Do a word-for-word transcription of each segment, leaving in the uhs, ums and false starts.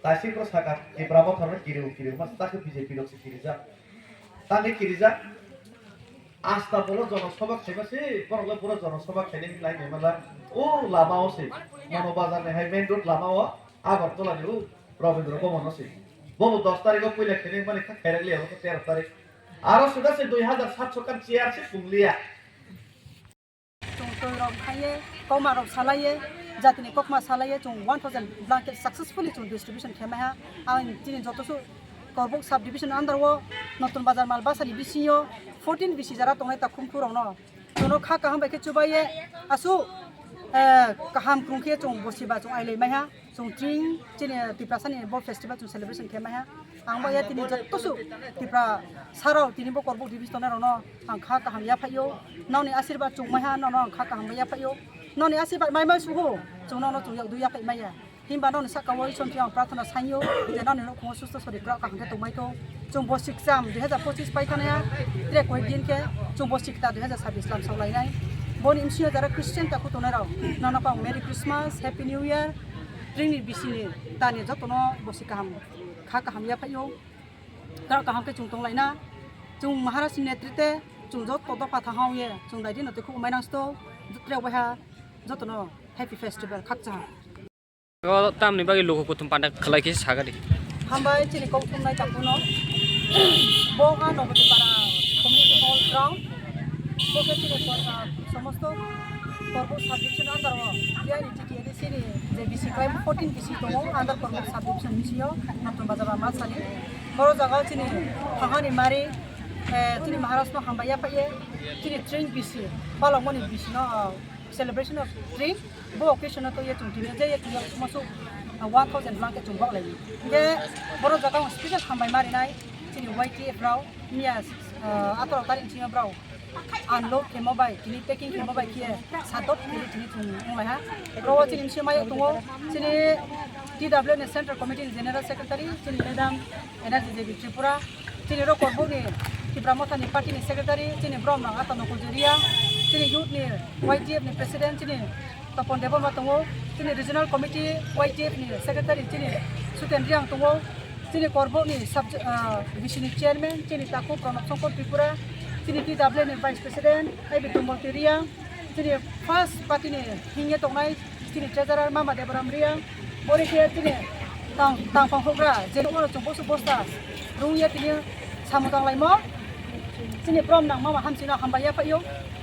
Taisik bro saka Tipra Motha no kiriu kiriu mas tak B J P rok se kirijak. Tani kirijak. Asta polo jono sobak khaima se, borok le pura jono sobak khaini lai ni mala. O lama o se. Mono bazar ni hai main road lama o. Agartala ni o Rabindra Bhavan o se. Bobo dos tarik o puila khaini mani kha khairak liya o tero tarik. Aro suda se dui hazar satso kan chair se pungliya. Chwng twi rok khai ye, kokma rok salai ye, jatini kokma salai ye, chwng one thousand blanket successfully chwng distribution khe maiha. Ang chini joto su Korbuk sub division under o Notun Bazar Malbasa ni bisingo fourteen bisi jara tongnai takhum khurokno. Chwngno kha kaham bai khe chubai ye, asu, eh, kaham krung khe chwng bosi ba chwng ailai maiha. Chwng tring chini Tiprasa ni bo festival chwng celebration khe maiha. Ang bo ya tini joto su Tipra sarao tini bo Korbuk division tongnai rokno ang kha kaham ya phaio. Nokni asirbad chwng maiha, nono ang kha kaham ya phaio. Nokni asirbad mai mai sugo chwng nono chwng yak dui ya phai maya. Himba nokni saka o Isor thwi ang prarthana saio je nokni nukhungo susto sori kwrak kaham khe tongmai thung. Chwng bosi kwcham dui hazar pochis pai thangya, tre koi din khe chwng bosi kwtal dui hazar sabis lam sok lainai. Boni bisi o jara Christian takhuk tongnai rok nono pang Merry Christmas, Happy New Year. Tringni bisini tani jotono bosi kaham, kha kaham ya phaio. Kwrak kaham khe chwng tong laina. Chwng Maharaj ni netrite chwng joto dopha thang ye chwng dai dino tei khuk mai nang sto. Tre waiha jotono Happy Festival khakchang. O tamni bagwi luku kuthum panda khlai khe sagadi. Hambai chini kok thumnai takhukno. Bo ha Nobotipara Community Hall ground. Bo khe chini por-, ah, somosto Korbuk sub division under o T I N T T A D C ni je bisi kwlai fourteen bisi tongo under Korbuk sub division bisingo Notun Bazar Malbasa ni. Boro jaga o chini Phangani Mari, eh, chini Maharaj no hambai ya phaiye chini tring bisi palokmani bisi no, ah, celebration of drink, bo occasion o twi ye chwng tini je ye twi ye sumo suk, ah, one thousand blanket chwng bok lai. Hingke boro jaga ang special hambai ma rinai chini Y T F rao, miya, ah, atoro tarik chini brao unload khemo bai, tini packing khemo bai khiye sadot khili tini chwng wng lai ha. Boro chini misi maya tongo, chini T W N Central Committee ni General Secretary, chini Madam Energy Devi Tripura, chini rok Korbuk ni Tipra Motha ni party ni secretary, chini brom nang Ata Nokul Jeria, chini youth ni Y T F ni president, chini Topon Debbarma tongo, chini regional committee Y T F ni secretary, chini Suten Riang tongo, chini Korbuk ni sub, ah, B C ni chairman, chini Taku Pranab Shankar Tripura, chini T W N ni vice president, I B Tumbal Riang, chini first party ni hingye tongnai, chini treasurer Mama Debaram Riang, bori khe chini tang, tangphang hokra, je nukmano chwng bosu bosta rung ye tini samung tang laimo, chini brom nang Mama hamsino hambai ya phaio,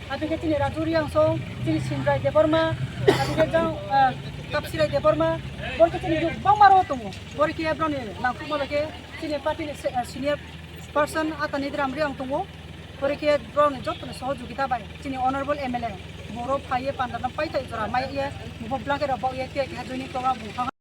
abikhe chini Raju Riang song, chini Sindrai Debbarma, abikhe jang, ah, Kapsirai Debbarma, bori khe chini yuk bangma ro tongo, bori khe broni nangkukma bai khe chini party ni se-, ah, senior person Ata Nidiram Riang tongo, bori khe broni jotoni sohojogita bai chini honorable M L A boro phaiye panda no paithai jora mai ye, bo blanket rok bok ye, cake ha joining program bung thang.